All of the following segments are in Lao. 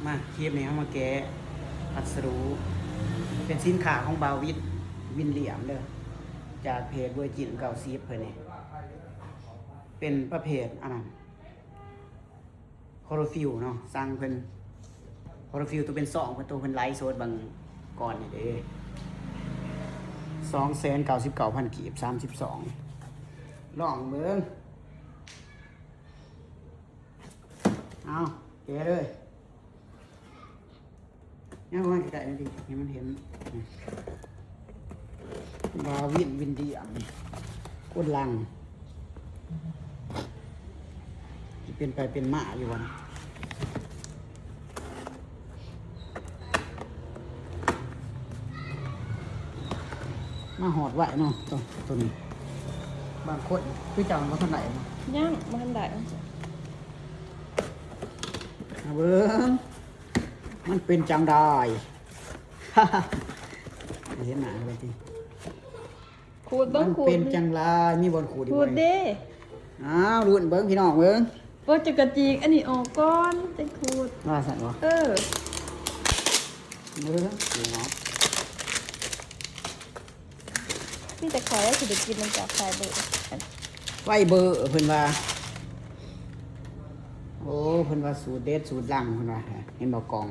ມາ ຄລິບນີ້ເຮົາມາແກະພັດສະດຸ ເປັນສິນຄ້າຂອງບ່າວວິດ ວິນລຽມເດີ ຈາກເພຈເວີຈິນເກົ້າສິບເພິ່ນນີ້ ເປັນປະເພດອັນນັ້ນ ຄໍໂຣຟິວເນາະ ສັ່ງເພິ່ນ ຄໍໂຣຟິວໂຕເປັນຊອງ ເພິ່ນ ໂຕເພິ່ນໄລຟ໌ສົດບາງກ່ອນນີ້ເດ້ ສອງແສນເກົ້າສິບເກົ້າພັນກີບ ສາມສິບສອງ ລອງເບິ່ງ ເອົາ ແກະເລີຍ ຍັງເອົາມາໃກ້ໆ ນີ້ຕິ ໃຫ້ມັນເຫັນ ບ່າວວິນ ວິນດຽມ ຄົນຫຼັງ ຊິເປັນໄປເປັນມາຢູ່ບໍ່ນະ ມາຮອດໄວເນາະ ໂຕ ໂຕນີ້ ບາງຄົນຄືເຈົ້າບໍ່ທັນໄດ້ເນາະ ຍັງບໍ່ທັນໄດ້ ມາເບິ່ງ ມັນເປັນຈັ່ງໃດ ເຫັນໜ້າເລີຍຕິ ຂູດເບິ່ງ ມັນເປັນຈັ່ງໃດ ຂູດ ມີບ່ອນຂູດອີກ ຂູດເດ້ ອ້າວ ລຸ້ນເບິ່ງພີ່ນ້ອງເບິ່ງ ບໍ່ຈະກະຈີກອັນນີ້ອອກກ່ອນ ຈັ່ງຂູດ ວ່າຊັ້ນບໍ່ ເອີ ເບິ່ງພີ່ນ້ອງ ມີແຕ່ຂ້ອຍຊິໄດ້ກິນນຳຈາກໄຟເບີ ໄຟເບີ ເພິ່ນວ່າ ໂອ້ ເພິ່ນວ່າສູດເດັດສູດດັງ ເພິ່ນວ່າ ເຫັນບໍ່ ກ່ອງ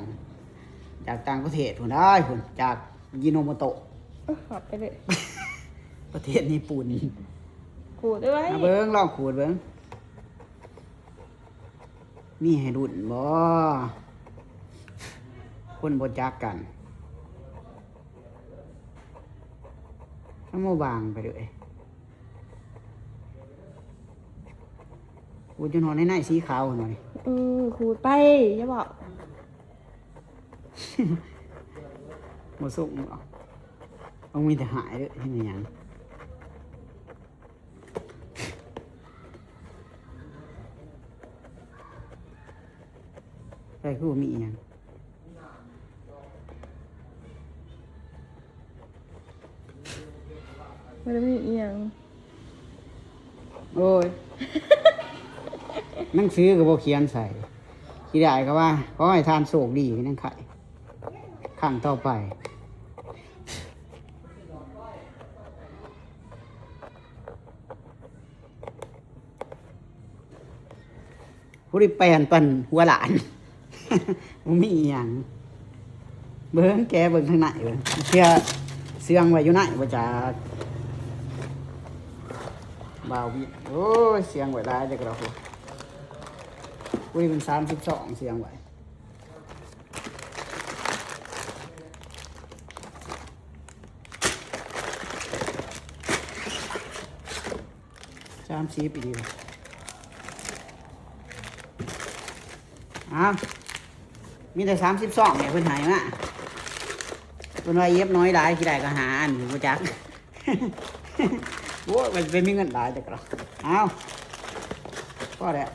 ຈາກຕ່າງປະເທດພຸ້ນ ອ້າຍ ພຸ້ນ ຈາກຢິໂນໂມໂຕະ ເອີ ຮັບໄປເລີຍ ປະເທດຍີ່ປຸ່ນ ຂູດເອີຍ ມາເບິ່ງ ລອງຂູດເບິ່ງ ມີໃຫ້ລຸ້ນບໍ່ ຄົນບໍ່ຈັກກັນ ເອົາມາວາງໄປເລີຍ ໂອ້ ຈົນຮອດໃນ ໃນສີຂາວຫັ້ນວ່ານີ້ ເອີ ຂູດໄປ ຢ່າເວົ້າ ບໍ່ສົ່ງເນາະ ຕ້ອງມີແຕ່ຫາຍເດີ້ ເຮັດຫຍັງ ໃສ່ຄືບໍ່ມີອີ່ຫຍັງ ບໍ່ໄດ້ມີອີ່ຫຍັງ ໂອ້ຍ ໜັງສືກໍບໍ່ຂຽນໃສ່ ຊິໄດ້ກໍວ່າ ຂໍໃຫ້ທ່ານໂຊກດີ ຍັງໄຄ ຄັ້ງຕໍ່ໄປ ຜູ້ທີ່ແປນປັນຫົວຫຼານ ບໍ່ມີອີ່ຫຍັງ ເບິ່ງ ແກະເບິ່ງທາງໃນເບິ່ງ ເຊື່ອເຊື່ອງໄວ້ຢູ່ໃນບໍ່ຈັກ ບ່າວວິດ ໂອ້ຍ ເຊື່ອງໄວ້ຫຼາຍເດ້ກະດອກ ຜູ້ທີ່ເປັນສາມສິບສອງ ເຊື່ອງໄວ້ ສາມສິບອີ່ຫຼີ ອ້າວ ມີແຕ່ສາມສິບສອງນີ້ເພິ່ນໃຫ້ມາ ເພິ່ນວ່າເກັບໜ້ອຍຫຼາຍ ຊິໄດ້ກໍຫາອັນ ບໍ່ຈັກ ໂອ້ຍ ມັນໄປມີເງິນຫຼາຍແຕ່ກໍ ອ້າວ ພໍແລ້ວ